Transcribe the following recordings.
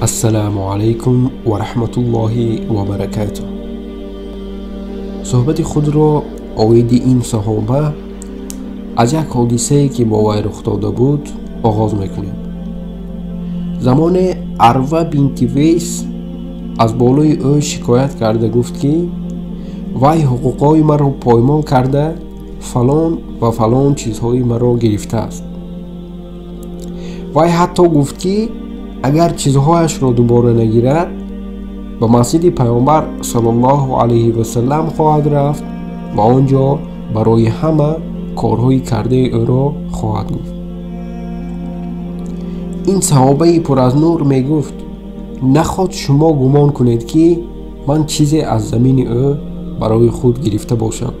Ассалому алайкум ва раҳматуллоҳи ва баракатуҳ. Суҳбати худро оиди ин саҳоба аз як ҳодисае, ки бо вай рух дода буд, оғоз мекунем. Замоне Арва бинти Вейс аз болои ӯ шикоят карда гуфт, ки вай ҳуқуқҳои маро поймол карда, фалон ва фалон чизҳои маро гирифтааст. Вай ҳатто гуфт, ки агар чизҳояшро дубора нагирад, ба масҷиди Пайғамбар саллаллоҳу алайҳи васаллам хоҳад рафт ва он ҷо барои ҳама корҳои кардаи ӯро хоҳад гуфт. Ин саҳобаи пур аз нур мегуфт: наход шумо гумон кунед, ки ман чизе аз замини ӯ барои худ гирифта бошам,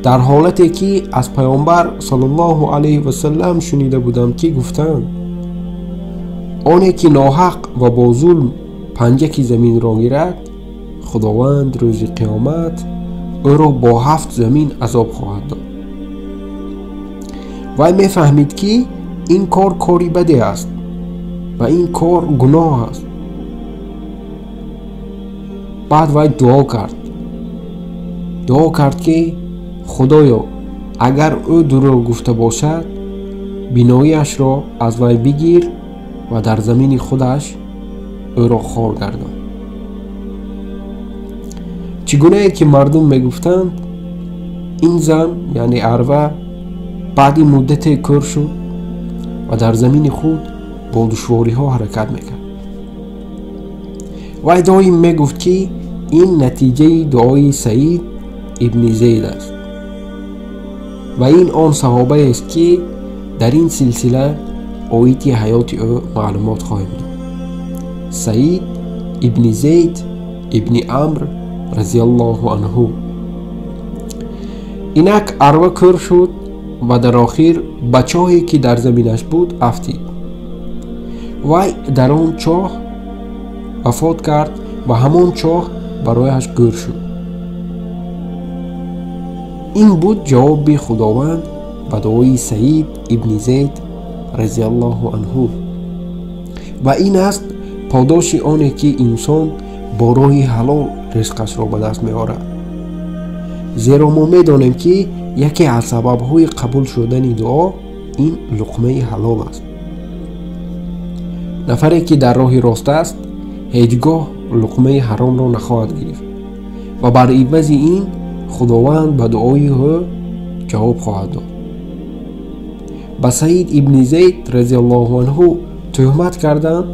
дар ҳолате ки аз Пайғамбар саллаллоҳу алайҳи васаллам шунида будам, ки гуфтанд: оне ки ноҳақ ва бо зулм панҷаки заминро гирад, Худованд рӯзи қиёмат ӯро бо 7 замин азоб хоҳад дод. Вай мефаҳмид, ки ин кор кори баде аст ва ин кор гуноҳ аст. Баъд вай дуо кард. Дуо кард, ки Худоё, агар ӯ дурӯғ гуфта бошад, биноияшро аз вай бигир ва дар замини худаш ӯро хор гардон. Чӣ гунае ки мардум мегуфтанд, ин зан, яъне Арва, баъди муддате кӯр шуд ва дар замини худ бо душвориҳо ҳаракат мекард. Вай доим мегуфт, ки ин натиҷаи дуои Саид ибни Зейд аст ва ин он саҳобаест, ки дар ин силсила оиди ҳаёти ӯ маълумот хоҳем дод. Саид ибни Зейд ибни Амр разияллоҳу анҳу. Инак Арва кӯр шуд ва дар охир ба чоҳе, ки дар заминаш буд, афтид. Вай дар он чоҳ вафот кард ва ҳамон чоҳ барояш гӯр шуд. Ин буд ҷавоби Худованд ба дуои Саид ибни Зейд разияллоҳу анҳу. Ва ин аст подоши оне, ки инсон бо роҳи ҳалол ризқашро ба даст меорад. Зеро мо медонем, ки яке аз сабабҳои қабул шудани дуо ин луқмаи ҳалол аст. Нафаре, ки дар роҳи рост аст, ҳеҷ гоҳ луқмаи ҳаромро нахоҳад гирифт ва бар ивази ин Худованд ба дуои ӯ ҷавоб хоҳад дод. Ба Саид ибни Зейд разияллоҳу анҳу тӯҳмат карданд,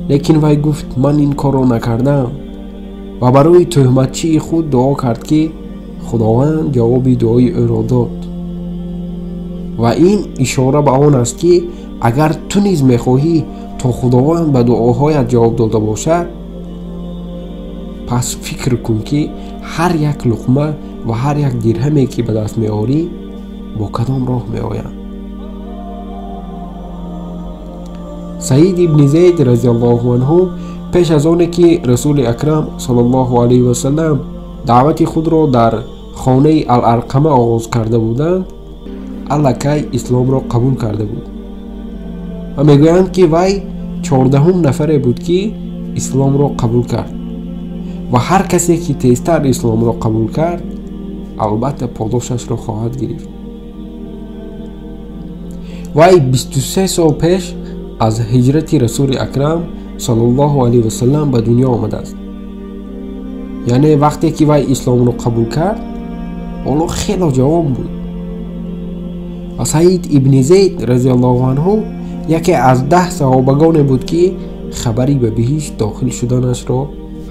лекин вай гуфт: ман ин корро накардам, ва барои тӯҳматчии худ дуо кард, ки Худованд ҷавоби дуои ӯро дод. Ва ин ишора ба он аст, ки агар ту низ мехоҳӣ то Худованд ба дуоҳоят ҷавоб дода бошад, пас фикр кун, ки ҳар як луқма ва ҳар як дирҳаме, ки ба даст меорӣ, бо кадом роҳ меоянд. Саид ибни Зейд разияллоҳу анҳу пеш аз оне, ки Расули Акрам саллаллоҳу алайҳи васаллам даъвати худро дар хонаи Ал-Арқама оғоз карда буданд, аллакай исломро қабул карда буд ва мегӯянд, ки вай 14-ум нафаре буд, ки исломро қабул кард ва ҳар касе, ки тезтар исломро қабул кард, албатта подошашро хоҳад гирифт. Вай 23 сол пеш аз ҳиҷрати Расули Акрам саллаллоҳу алайҳи васаллам ба дунё омадааст. Яъне вақте ки вай исломро қабул кард, ҳоло хело ҷавон буд. Ва Саид ибни Зейд разияллоҳу анҳу яке аз 10 саҳобагоне буд, ки хабари ба биҳишт дохил шуданашро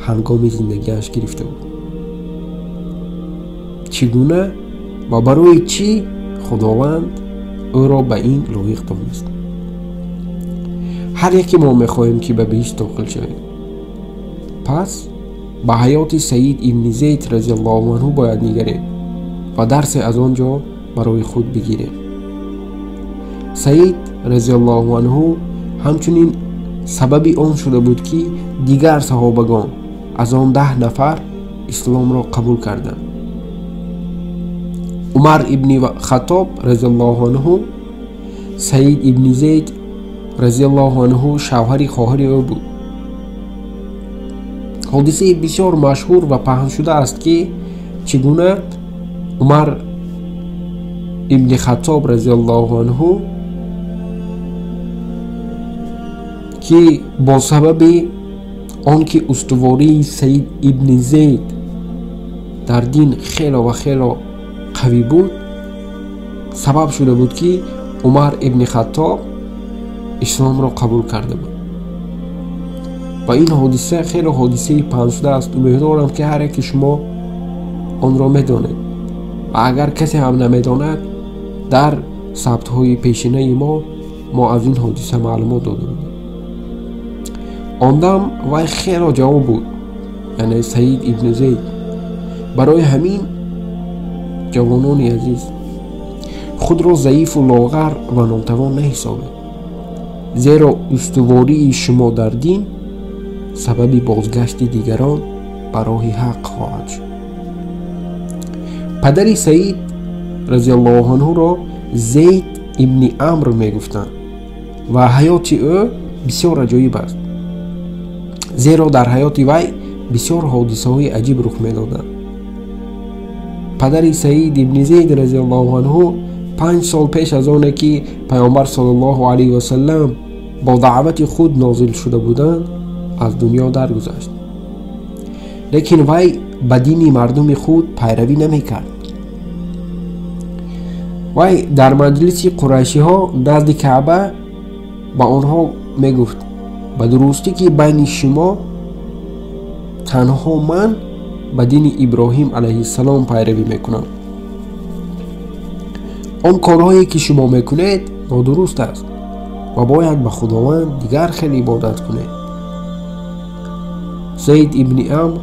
ҳангоми зиндагиаш гирифта буд. Чӣ гуна ва барои чӣ Худованд ӯро ба ин лоиқ донист? Ҳар яке мо мехоҳем, ки ба биҳишт дохил шавем. Пас ба ҳаёти Саид ибни Зейд разияллоҳу анҳу бояд нигарем ва дарсе аз он ҷо барои худ бигирем. Саид разияллоҳу анҳу ҳамчунин сабаби он шуда буд, ки дигар саҳобагон аз он 10 нафар исломро қабул карданд. Умар ибни Хаттоб разияллоҳу анҳу Саид ибни Зейд разияллоҳу анҳу шавҳари хоҳари ӯ буд. Ҳодисаи бисёр машҳур ва паҳншуда аст, ки чӣ гуна Умар ибни Хаттоб разияллоҳу анҳу, ки бо сабаби он ки устувории Саид ибни Зейд дар дин хело ва хело қавӣ буд, сабаб шуда буд, ки Умар ибни Хаттоб исломро қабул карда буд. Ва ин ҳодиса хеле ҳодисаи паҳншуда аст. Умедворам, ки ҳар яке шумо онро медонед ва агар касе ҳам намедонад, дар сабтҳои пешинаи мо аз ин ҳодиса маълумот дода будем. Он дам вай хело ҷавоб буд, яъне Саид ибни Зейд. Барои ҳамин, ҷавонони азиз, худро заифу лоғар ва нотавон наҳисобед, зеро устувории шумо дар дин сабаби бозгашти дигарон ба роҳи ҳақ хоҳад шуд. Падари Саид разияллоҳу анҳуро Зейд ибни Амр мегуфтанд ва ҳаёти ӯ бисёр аҷоиб аст, зеро дар ҳаёти вай бисёр ҳодисаҳои аҷиб рух медоданд. Падари Саид ибни Зейд разияллоҳу анҳу 5 сол пеш аз оне ки Пайғамбар саллаллоҳу алайҳи васаллам бо даъвати худ нозил шуда буданд, аз дунё даргузашт. Лекин вай ба дини мардуми худ пайравӣ намекард. Вай дар маҷлиси қурайшиҳо назди Каъба ба онҳо мегуфт: ба дурустӣ ки байни шумо танҳо ман ба дини Иброҳим алайҳиссалом пайравӣ мекунам. Он корҳое ки шумо мекунед нодуруст аст ва бояд ба Худованд дигар хел ибодат кунед. Зайд ибни Амр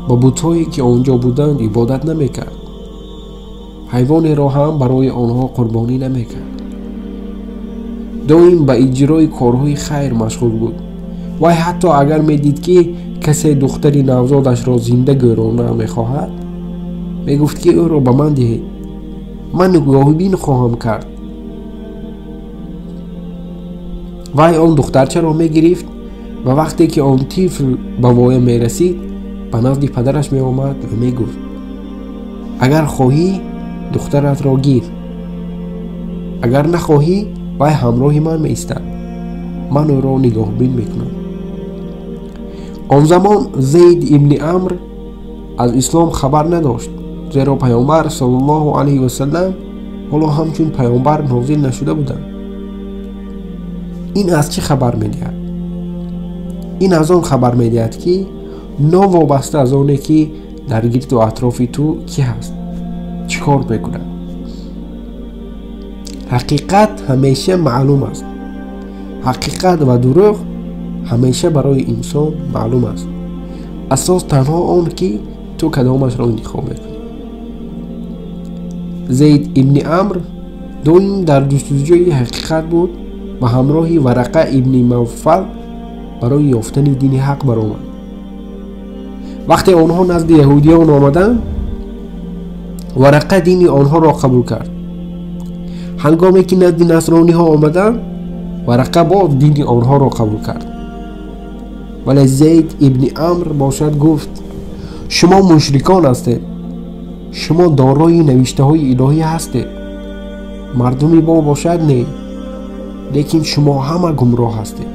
ба бутҳое ки онҷо буданд ибодат намекард, ҳайвонеро ҳам барои онҳо қурбонӣ намекард. Доим ба иҷрои корҳои хайр машғул буд. Вай ҳатто агар медид, ки касе духтари навзодашро зинда гӯрона мехоҳад, мегуфт, ки ӯро ба ман диҳед, ман нигоҳубин хоҳам кард. Вай он духтарчаро мегирифт ва вақте ки он тифл ба воя мерасид, ба назди падараш меомад ва мегуфт: агар хоҳӣ духтаратро гир, агар нахоҳӣ вай ҳамроҳи ман меистад, ман ӯро нигоҳбин мекунам. Он замон Зайд ибни Амр аз ислом хабар надошт, зеро Пайғамбар саллаллоҳу алайҳи васаллам ҳоло ҳамчун пайғамбар нозил нашуда буданд. Ин аз чӣ хабар медиҳад? Ин аз он хабар медиҳад, ки новобаста аз оне ки дар гирду атрофи ту кӣ ҳаст, чӣ кор мекунад, ҳақиқат ҳамеша маълум аст. Ҳақиқат ва дурӯғ ҳамеша барои инсон маълум аст. Асос танҳо он ки ту кадомашро интихоб мекунӣ. Зайд ибни Амр доим дар ҷустуҷӯи ҳақиқат буд ва ҳамроҳи Варақа ибни Навфал барои ёфтани дини ҳақ баромад. Вақте онҳо назди яҳудиён омаданд, Варақа дини онҳоро қабул кард. Ҳангоме ки назди насрониҳо омаданд, Варақа боз дини онҳоро қабул кард. Вале Зайд ибни Амр бошад гуфт: шумо мушрикон ҳастед, шумо дорои навиштаҳои илоҳӣ ҳастед, мардуми мо бошад не, лекин шумо ҳама гумроҳ ҳастед.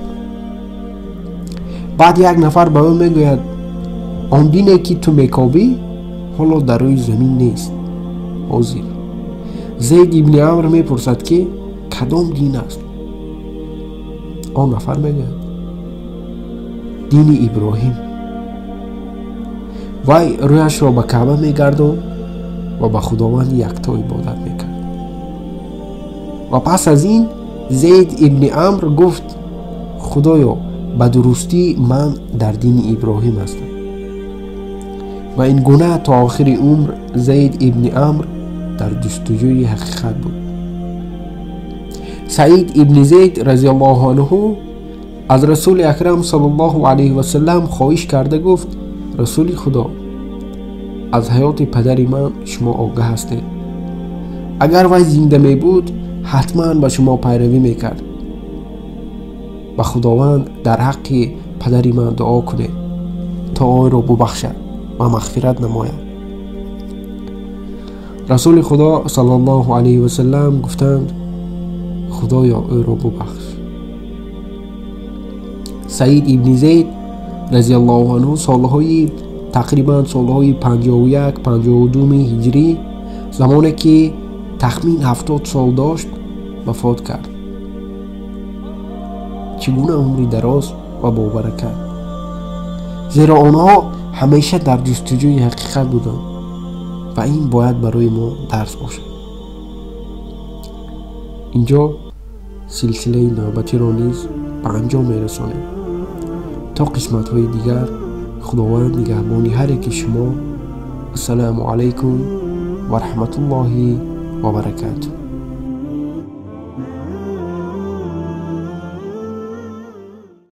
Баъд як нафар ба ӯ мегӯяд: он дине ки ту мекобӣ ҳоло дар рӯи замин нест ҳозир. Зайд ибни Амр мепурсад, ки кадом дин аст? Он нафар мегӯяд: дини Иброҳим. Вай рӯяшро ба Каъба мегардонд ва ба Худованди якто ибодат мекард. Ва пас аз ин Зайд ибни Амр гуфт: Худоё, ба дурустӣ ман дар дини Иброҳим ҳастам. Ва ин гуна то охири умр Зайд ибни Амр дар ҷустуҷӯи ҳақиқат буд. Саид ибни Зайд разияллоҳу анҳу аз Расули Акрам саллаллоҳу алайҳи васаллам хоҳиш карда гуфт: Расули Худо, аз ҳаёти падари ман шумо огаҳ ҳастед. Агар вай зинда мебуд, ҳатман ба шумо пайравӣ мекард. Ба Худованд дар ҳаққи падари ман дуо кунед, то ӯро бубахшад ва мағфират намояд. Расули Худо саллаллоҳу алайҳи васаллам гуфтанд: Худоё, ӯро бубахш. Саид ибни Зейд разияллоҳу анҳу солҳои тақрибан солҳои 51-52 ҳиҷрӣ, замоне ки тахмин 70 сол дошт, вафот кард. Чӣ гуна умри дароз ва бобаракат! Зеро онҳо ҳамеша дар ҷустуҷӯи ҳақиқат буданд ва ин бояд барои мо дарс бошад. Инҷо силсилаи навбатиро низ ба анҷом мерасонем. То қисматҳои дигар Худованд нигаҳбони ҳар яки шумо. Ассалому алайкум ва раҳматуллоҳи ва баракатуҳ.